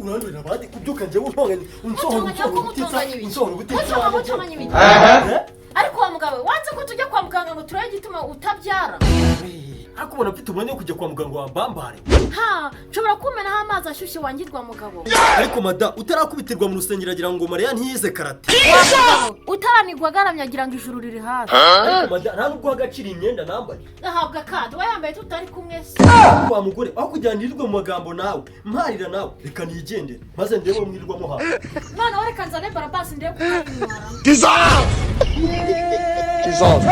Urandurira abandi kubyuka njyewe untonganya, unsohora, Mutonganya unsohora ko ubutitsa, mutonganya ibiki? unsohora ubutitsa. Mutonganya, mutonganya ibiki? Eh? Ariko wa mugabo, wanze ko tujya kwa muganga ngo turebe igituma utabyara. Ariko ubona mfite umwanya wo kujya kwa muganga wa bambare? Ha, nshobora kumenaho amazi ashyushye wangirwa mugabo. Ariko mada, utarakubitirwa mu rusengero agira ngo Mariya ntiyize karate. Wa mugabo, utaranigwa agaramye agira ngo ijuru riri hafi. Ariko mada, nta nubwo uha agaciro imyenda nambaye. Ahabwa akato, wayambaye tutari kumwe se? Wa mugore, aho kugira nirirwe mu magambo nawe mparira nawe, reka nigendere maze ndebe uwo mwirirwamo hafi. Noneho reka nzane barabasi ndebe kutayintwara. Jesus.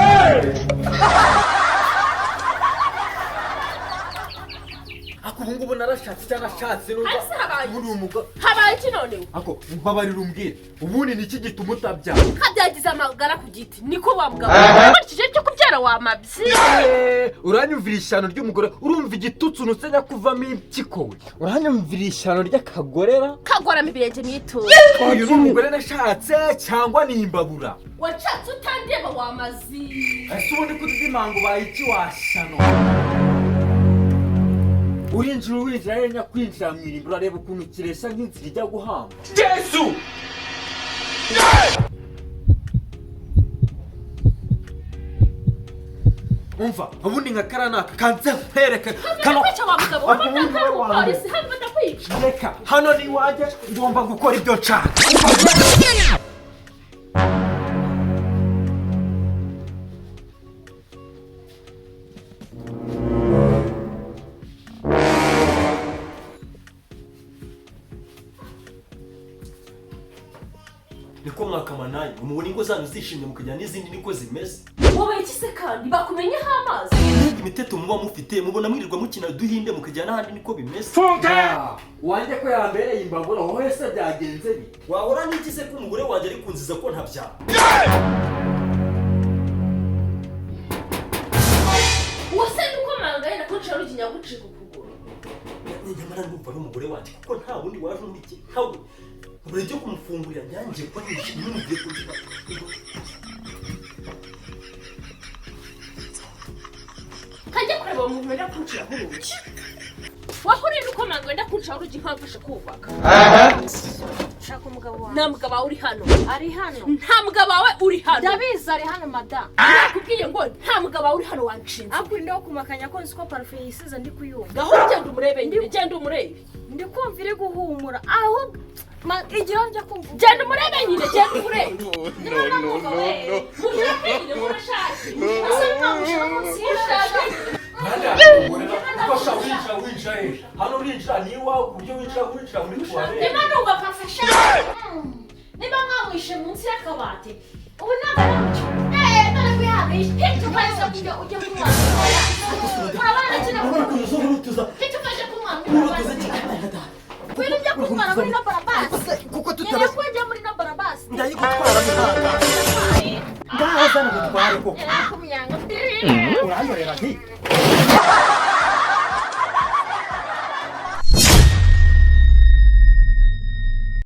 Ako ubu ngubu narashatse cyangwa nashatse numva. Hasi habaye Ubu ni umugore. Habaye iki noneho? Ako mbabarira umbwire, ubundi ni iki gituma utabyara? Kabyagize amagara ku giti, niko wa mugabo, nkurikije cyo kubyara wa mabyi. Eh, uranyumvira ishyano ry'umugore, urumva igitutsi unusenya kuvamo impyiko we, uranyumvira ishyano ry'akagorera. Kagorama ibirenge mw'itura. Uyu ni umugore nashatse cyangwa ni imbabura? Washatse utandeba wa mazi. Ese ubundi kudidimanga ubaye iki washyano? Urinjira, urinjira rero, nyakwinjira mu irimbi, urareba ukuntu kireshya nk'inzira ijya guhamba. Yesu. Umva, ubundi nka kariya ni aka kanze nkwereke kano. Kwica wa mugabo. Ako ubundi Ubona wowe wa mbere. umupolisi hano ndakwica. Reka, hano ni iwanjye, ngomba gukora ibyo nshaka. Niko mwakamanaye, mubona ingo zanyu zishimye mukajyana n'izindi, niko zimeze. Wabaye iki se kandi bakumenyeho amazi? Mbega imiteto muba mufite! Mubona mwirirwa mukina duhinde mukajyana n'ahandi, niko bimeze. Ah, wanjye ko yambereye imbabura, wowe se byagenze bite? Wahora n'iki se ko umugore wanjye ari kunziza ko ntabyara? Uwo se ni ukomanga yenda kuncira urugi nyagucika ukuguru. Nyamara ndumva ari umugore wanjye, kuko nta wundi waje undi iki ntawe buri cyo kumufungurira nyangiye kuba nishimye mugiye kugira. Kajya kureba uwo muntu wenda kunciraho urugi. Wahuriye n'ukomanga wenda kunciraho urugi nkamfashe kubaka. Shaka umugabo wawe. Nta mugabo wawe uri hano. Ari hano. Nta mugabo wawe uri hano. Ndabizi, ari hano madamu. Nakubwiye ngo nta mugabo wawe uri hano, wanshinze. Ariko urinde wo kumakanya ko nzi ko parufe yisize ndi kuyumva. Gaho genda umurebe nyine, genda umurebe. Ndi kumva iri guhumura ahubwo igihe njya kumva. Genda umurebe nyine, genda umurebe. Niba namwumva we. Mushake nyine, murashake. Asa nkamushira munsi y'ishati. Ufasha winjira, winjira he? Hano urinjira ni iwawe ku buryo winjira, winjira muri tuwarete? Niba numva parufe sha. Niba mwamwishe munsi y'akabati ubu ntabwo ari mu cyumba. Eee, dore ko yahishe. Hita ukaza kujya ujya kunywa. Urabona kino. Urabona ukuntu zo hurutuza? Hita ukaje kunywa. Hurutuza cyane. Kwino ujya kunywa muri no barabasi. Kuko Nyine tutabasha. ko ujya muri no barabasi. Ndayigutwara mihanda, ngaho zana gutware koko. Kumyanga. Uranyorera nti.